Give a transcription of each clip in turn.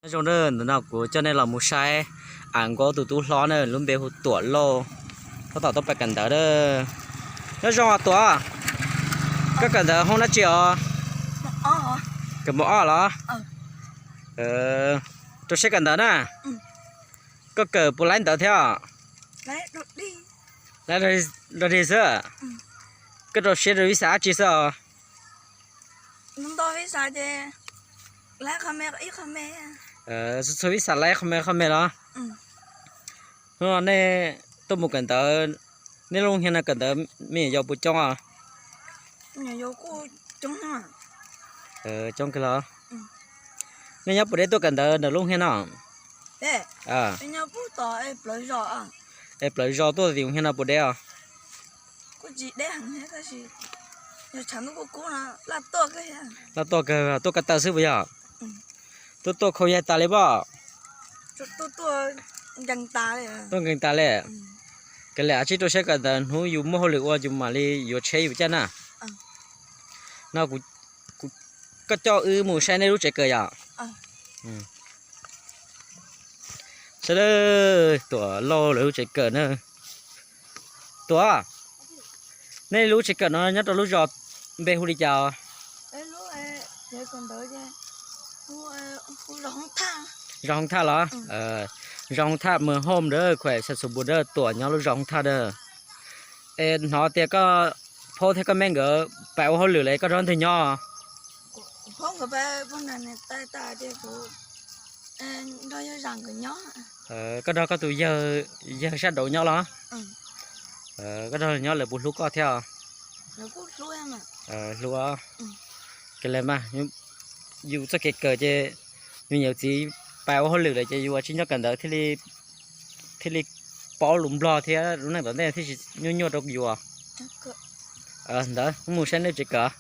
Nyob zoo, ntawm no kuv coj nej los mus saib av nkaub tus tub hlob na, lub npe hu Tuam Lauj, tab tom tuaj pais kawm ntawv na. Nyob zoo os Tuam, koj kawm ntawv hoob dab tsi os? Kawm mos ob los? Rau siab kawm ntawv na. Koj kawm puas laib ntawv thiab? Laib dog dig xwb. Koj rau siab rau vij xav dab tsi xwb os? Txhua vij xav laib qhov me qhov me los? Hnub no nej tuaj mus kawm ntawv, nej lub hia no kawm ntawv me nyuam yaus puas coob os? Coob kawg los. Nej nyob puas deb tuaj kawm ntawv ntawm lub hia no? Es plawv zos tuaj tim hia no puas deb os? Laj tuaj kawg, tuaj ko taw xwb puas yog? Tuaj tuaj khau yaig tas li pob? Tuaj nkees tas li. Kav liam, tsib rau siab kawm ntawv, hnub yus muaj hauj lwm ua yus mam li yuav tsheb yus caij na. No kuv, koj coj wb mus saib nej lub tsev kawm yom? Saib, Tuam Lauj lawv lub tsev kawm na. Tuam, nej lub tsev kawm no nyob rau lub zos npe hu li cas? Zos Hoob Thaj los? Zos Hoob Thaj, Mws Hom ntawd, khuem Xais Xus Npus ntawd, Tuam nyob lub zos Hoob Thaj ntawd. Es hnov tias koj phob thiab koj me nkawd pais ua hauj lwm lawm, koj nrog leej twg nyob? Koj nrog koj tus yawg sab nraud nyob los? Koj nrog nyob lawv puas hlub koj thiab? Hlub. Kev le mas, yus txoj kev kawm ces yus niam txiv pais ua hauj lwm lawm ces yus ua tsis nyob kawm ntawv thiaj li paub lus Nplog thiab lub neej tom ntej thiaj tsis nyuaj nyuaj rau yus. Ntawd mus saib nej tsev kawm.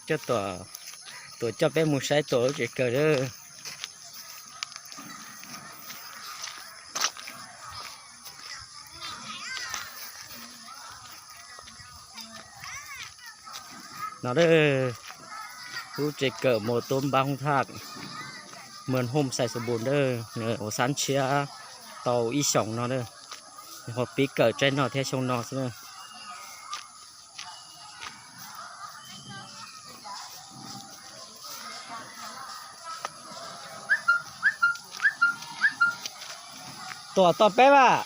Coj Tuam, Tuam coj peb mus saib Tuam lub tsev kawm. No, lub tsev kawm Mos Tuab Npab Hoob Thaj, Mws Hom, Xais Xus Npus ntawd, nws ua xab ntshiab tau ib xyoos no, ho pib kawm tsaib no thiab xyoo no xwb na. Tuam tos peb mas.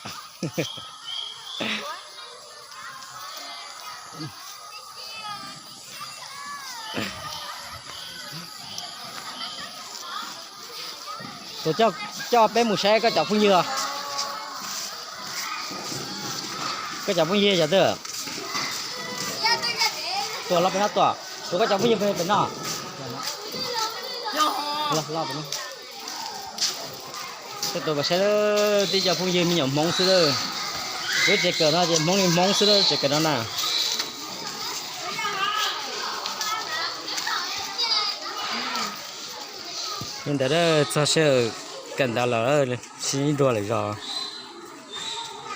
Tuam, coj peb mus saib koj cov phooj ywg. Koj cov phooj ywg yog twg? Tuam, los pem no Tuam, Tuam, koj cov phooj ywg pem no. Tuam, saib, tib co phooj ywg me nyuam Hmoob xwb. Lub tsev kawm no ces Hmoob li Hmoob xwb, lub tsev kawm no na. Li ntawd txog sij hawm kawm ntawv los sib nrug lawm zog.